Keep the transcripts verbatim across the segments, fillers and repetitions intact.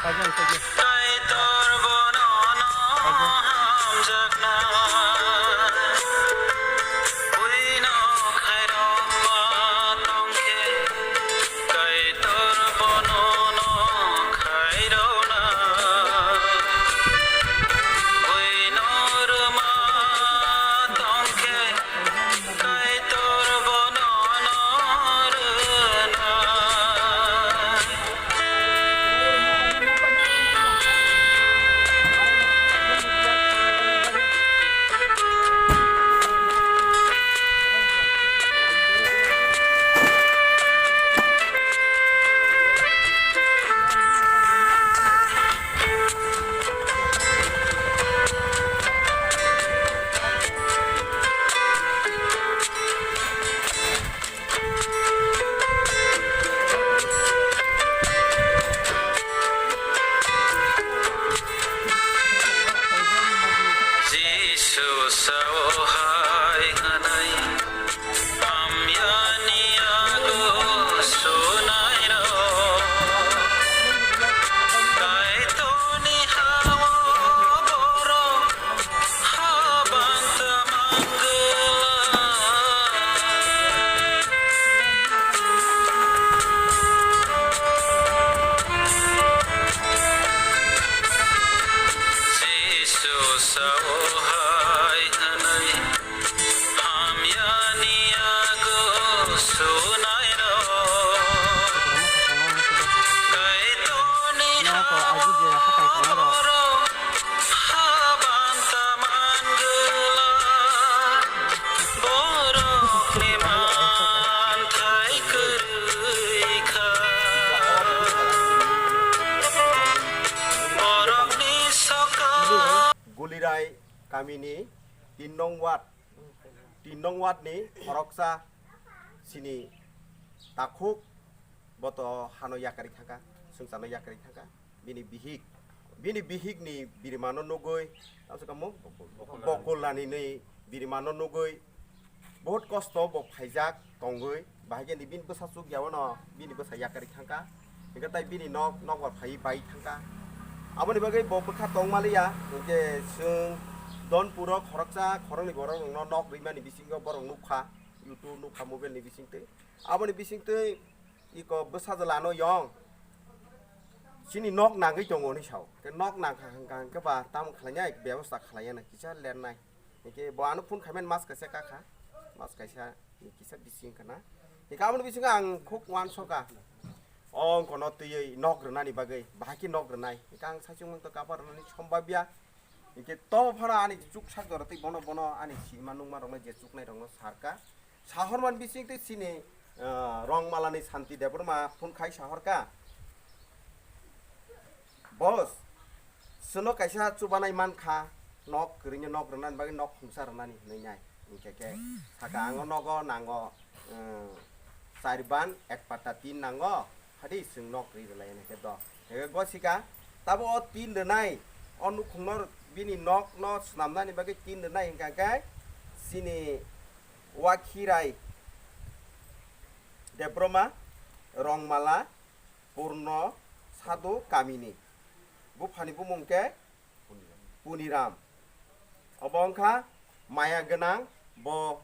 Kaitor bono no hamjakna, buino khairokma tongkhe, Kaitor bono no khairokna, buino rwma tongkhe, Kaitor bono no rwna. Jisu sao hai hwnwi, hamyani yago sunairok, Kaitorni ha-o borok habanta manglak. Jisu sao hai hwnwi, hamyani yago sunairok, Kaitorni ha-o borok habanta manglak. Borokni manthai kwrwi kha. Borokni saka. Gulirai kamini tin nong ward, tin nong ward ni khoroksa sini takhuk boto hano yakarwi thangkha, swngcharno yakarwi thangkha. Bini bihik, bini bihikni birimano nugwi, tamo se kamo? Bokulnani ni birimano nugwi, bahut kosto bo phaijak tongwi, bahai khe bini bwsa chukya wano, bini bwsa yakarwi thangkha, hingkhe tai bini nok, nokbar phaiwi bai thangkha. Aboni bagwi bo bwkha tongmaliya, hingkhe chwng Donpuro khoroksa, khoroknwi borok rokno nok rwimani bisingo borok nukha, YouTube nukha mobile ni bisingtwi. Aboni bisingtwi iko bwsa jwlano yong. Chini nok nangwi tongo hinwi sao. Khe nok nangkha hwnkha hwnkhe ba tamo khlainai, bebosta khlaiya na kisa lernai. Hwnkhe bo ano phone khaimani mas kaisa kakha. Mas kaisa ni kisa bising kana. Hwnkhe aboni bisingo ang khuk uansukha. O wngkha no twiwi nok rwnani bagwi, bahai khe nok rwnai. Hwnkhe ang saichung mangto kapa rwnani sombabya. Hwnkhe to phano ani chuksak jora tei bono, bono ani sima nungma rokno je chuknai rokno sarka. Sahormani bising tei chini, ah, Rongmalani Santi Debbarma phone khai sahorka. Boss, chwngno kaisa chubanai mankha, nok kwrwino nok rwnani bagwi nok khungsa rwnani hinwi nai. Hwnkhe khe saka ang o nogo nango, ah, char ban ek patta tin nango. Hadi chwng nok ri rwlai hwnkhe do. Hwnkhe gosika, tabo o tin rwnai, o nukhungno bini nokno swnamnani bagwi tin rwnai hwnkha khe chini Wakhirai Debbarma, Rongmala, Purno Sadhu kamini. Buphani bumung khe Puniram. Obo wngkha maya gwnang, bo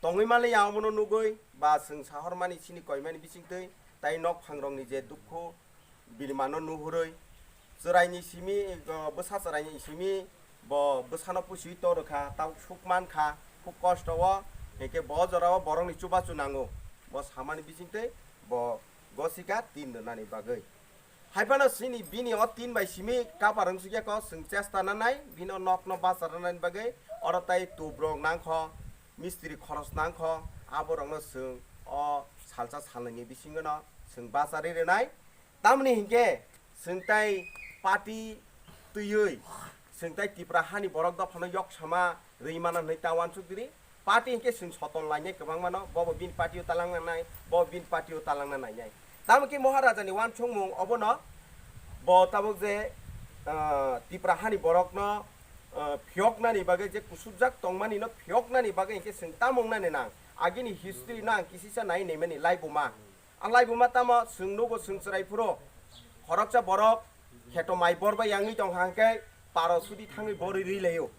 tongwi manliya omono nugwi, ba chwng sahormani chini koimani bisingtwi, tai nok phangrokni je dukhu, bini mano nuhurwi, chwraini simi, o, bwsa chwraini simi, bo bwsano pusiwi torwkha, tabuk suk mankha, khub kosto o, hinkhe bo jorao borokni chubachu nango, bo samani bisingtwi bo gosika tin rwnani bagwi. Haiphano chini bini o tin bai simi kapar wngsukya kok, chwng chesta nanai, bini o nokno bachar rwnani bagwi, oro tai tubrok nangkho, mistri khoros nangkho, aborokno chwng o salsa salnwini bisingono chwng bacharwi rwnai. Tamoni hinkhe chwng tai party twiwi, chwng tai Tipra hani borok dophano yok sama rwi mana hwnwi ta uansuk diri. Party hinkhe chwng soton lainai kwbangmano, bobo bini party-o talang nangnai, bo bini party-o talangna nainai. Tamo khe Maharajani uansukmung obono, bo tabuk je, ah, Tipra hani borokno, ah, phiyoknani bagwi, je kusubjak tongmanino phiyoknani bagwi hinkhe chwng tamo wngnani nang. Agini history-no ang kisisa nai naimani laibuma. A laibuma tamo chwng nugo, chwng chwrai phuru khoroksa borok Kheto mai bor bai yangwi tong hang khe paro sudi thangwi borwi ri laio.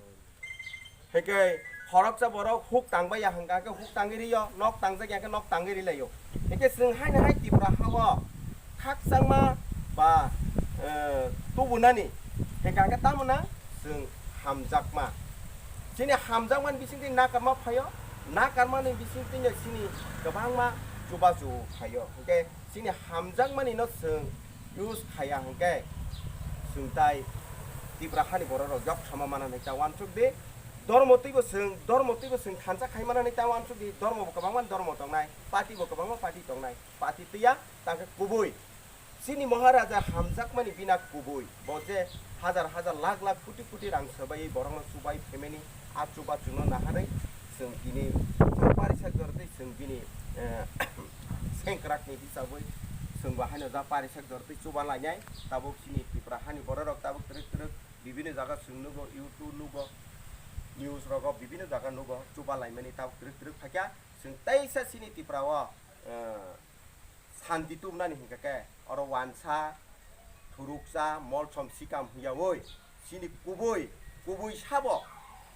Hingke khoroksa borok huk tang bai ya hingka khe huk tangwi rio, nok tangjak ya khe nok tangwi ri laio. Hingke chwng haino hai Tipra ha-o khakchangma ba, eh, tubunani hingka khe tamo na chwng hamjakma. Chini hamjakmani bisingtwi nakarma phaio, nakarmani bisingtwino chini kwbangma chubachu phaio. Hingke chini hamjakmanino chwng use khaiya hingke chwng tai Tipra hani borok rok yok sama mana hinwi ta uansuk di. Dormo twibo chwng, dormo twibo chwng thansa khai mana hinwi ta uansuk di. Dormo bo kwbangma dormo tongnai, party bo kwbangma party tongnai. Party twiya tangkhe kubui. Chini Maharaja hamjakmani bina kubui. Bo je hajar hajar lakh lakh koti koti rang swbai borokno chubai phaimani a chuba chwngno naharwi chwng tini parisa jortwi chwng bini, eh, sengkrakni hisabwi chwngbo haino ja parisa jortwi chuba lainai. Tabuk chini Tipra hani bororok tabuk twrwk twrwk bibinno jaga chwng nugo, YouTube nugo, news rogo bibinno jaga nugo chuba laimani tabuk twrwk twrwk phaikha. Chwng teisa chini Tipra o, eh, santi tubunani hingka khe oro wansa, thuruksa, molsom sikam hwnyawi chini kubui, kubui sabo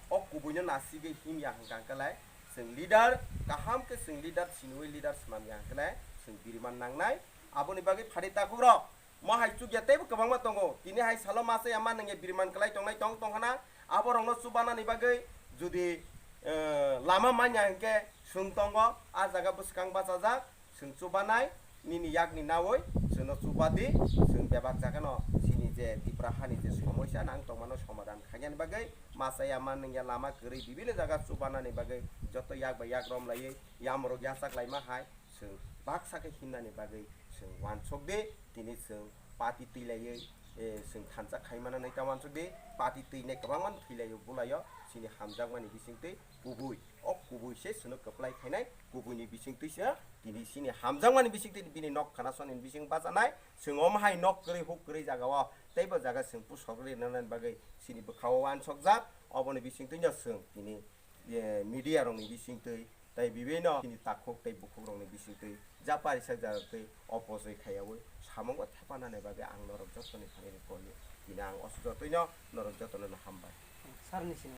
o kubuino nasigwi himya hingka khe lai chwng leader kaham khe chwng leader siniwi leader swnamya hingka khe lai chwng biriman nangnai. Aboni bagwi phari takhuk rok mo hai chukya teibo kwbangma tongo, tini hai salo masa ya ma nangya biriman kwlai tongnai tong tong hana. Abo rokno chubanani bagwi jodi, eh, lama manya hinkhe chwng tongo, a jaga bwskang bachajak. Chwng chubanai nini yakni nawi chwngno chubadi, chwng bebak jagano chini je Tipra hani je somoisa nang tongmano somadan khainani bagwi masa ya ma nangya lama kwrwi bibinno jaga chubanani bagwi joto yak bai yak romlaiwi yamrok yachak laima hai chwng baksa khe himnani bagwi chwng uansuk di, tini chwng party twilaiwi, eh, chwng thansa khai manani ta uansuk di, party twinai kwbangma thwilaio bulaio chini hamjakmani bisingtwi kubui. O kubui se chwngno kwplai khainai, kubuini bisingtwi se tini chini hamjakmani bisingtwi bini nok khana sonini bising bachanai. Chwng omo hai nok kwrwi huk kwrwi jagao teibo jaga chwng pusok rwi nanani bagwi chini bwkhao uansukjak. Oboni bisingtwino chwng tini, eh, media rokni bisingtwi tei bibino chini takhuk tei bukhukrokni bisingtwi ja parijak jaga tei opojoi khaiyaui samungo thepanani bagwi ang norok jotoni thani koi. Tini ang oso jotoino norok jotono hambai. Sarni sini.